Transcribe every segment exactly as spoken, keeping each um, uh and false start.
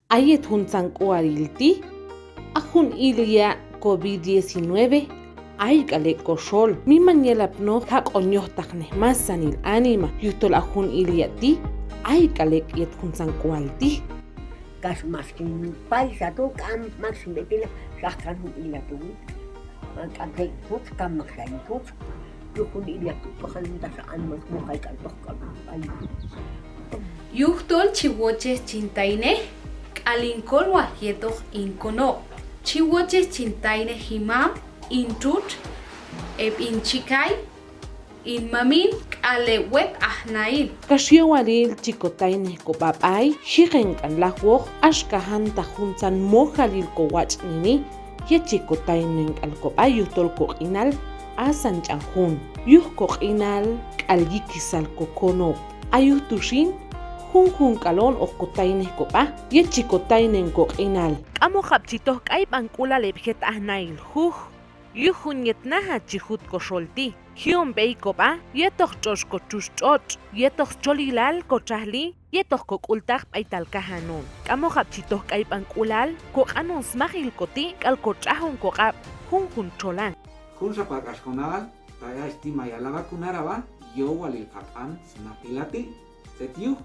A yet juntzan k'ualil ti', a jun ilya' COVID diecinueve, ay k'al ek' koxol, miman yelapnoq jaq'on yojtaqnej masanil anima, yujtol a jun ilya' ti', ay k'al ek' yet juntzan k'ual ti'. Kax max hin payxa tu', k'am mak xin b'et ila, xajkan jun ilya' tu' win. K'am k'al tzet txutx, k'am mak xa hin txutx. Yuj jun ilya' tu' tojan taxa anima mojay k'al toq k'al b'ay. Yujtol chi wochej chin taynej k'al hin kolwaj yetoq hin konob'. Chi wochej chin taynej hin mam, hin txutx, heb' hin chikay, hin mamin k'al heb' wet aj nahil. Kax yowalil chi kotaynej kob'a b'ay, jiqen k'al lajwoq, axka jantaq juntzan mojalil kowatx'neni, yet chi kotaynen k'al kob'a yujtol koq'inal asan ch'an jun. Yuj koq'inal k'al yikisal kokonob'. A yuj tu' xin, junjun k'al on hoq kotaynej kob'a, yet chi kotaynen koq'inal. K'amoqab' chi toj k'ayb'ank'ulal heb' jet aj nahil juj. Yuj jun yet najat chi jut koxol ti', ji'on b'ey kob'a yetoq tx'otx' kotxutx tx'otx', yetoq stxolilal kotxajli, yetoq kok'ultaq b'aytal kajan on. K'amoqab' chi toj k'ayb'ank'ulal koq'anon smajil koti' k'al kotx'ajon koq'ab' junjun txolan. Junxa pax k'ax konab'al, ta ay ach ti' mayal a vacunara b'a, yowalil qaq'an smaqila ti'. Tzet yuj,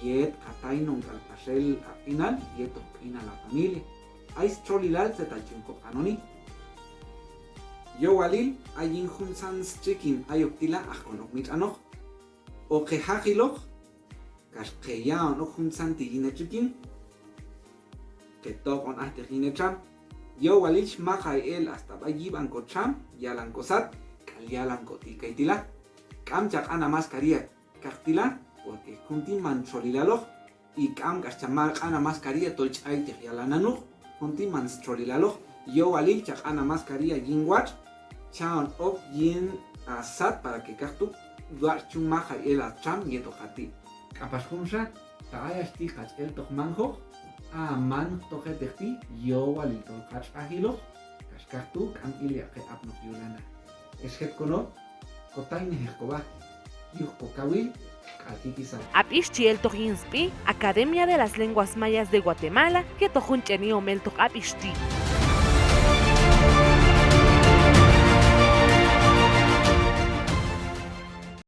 yet kataynon k'al paxel a q'inal yetoq q'inal a familia. Ay stxolilal tzetal ch'yun koq'anoni. Yowalil a yin juntzan stxikin ayok ti' la, aj konob' mitx'anoq. Hoq hejaqiloq, kax heya'on ok juntzan ti' yin hetxikin, hetoq'on ajteq yin hetxam. Yowalil chi maqay el hasta b'ay yib'an kotxam, yalan kosat k'al yalan koti' kay ti' la. K'am cha q'an a mascarilla kaq ti' la, porque jun ti' man stxolilaloq, y k'am k'ax cha ma q'an a mascarilla tol ch'ayteq yal a nanuq, jun ti' man stxolilaloq. Yowalil cha q'an a mascarilla yin watx', cha'on ok yin a sat para que kaqtu' watx' ch'yun maqay el a txam yetoq a ti'. K'apax junxa, ta ay ach ti' kach eltoq manjoq, a manjtoq hetej ti', yowalil tol katx'ajiloq, kax kaqtu' k'am ilya' kay apnoq yul a na. Ex jet konob', kotaynejeq kob'a yuj kokawil k'al jikisal. Ab'ix chi eltoq yin sb'i Academia de las Lenguas Mayas de Guatemala yetoq jun ch'en ihom eltoq ab'ix ti'.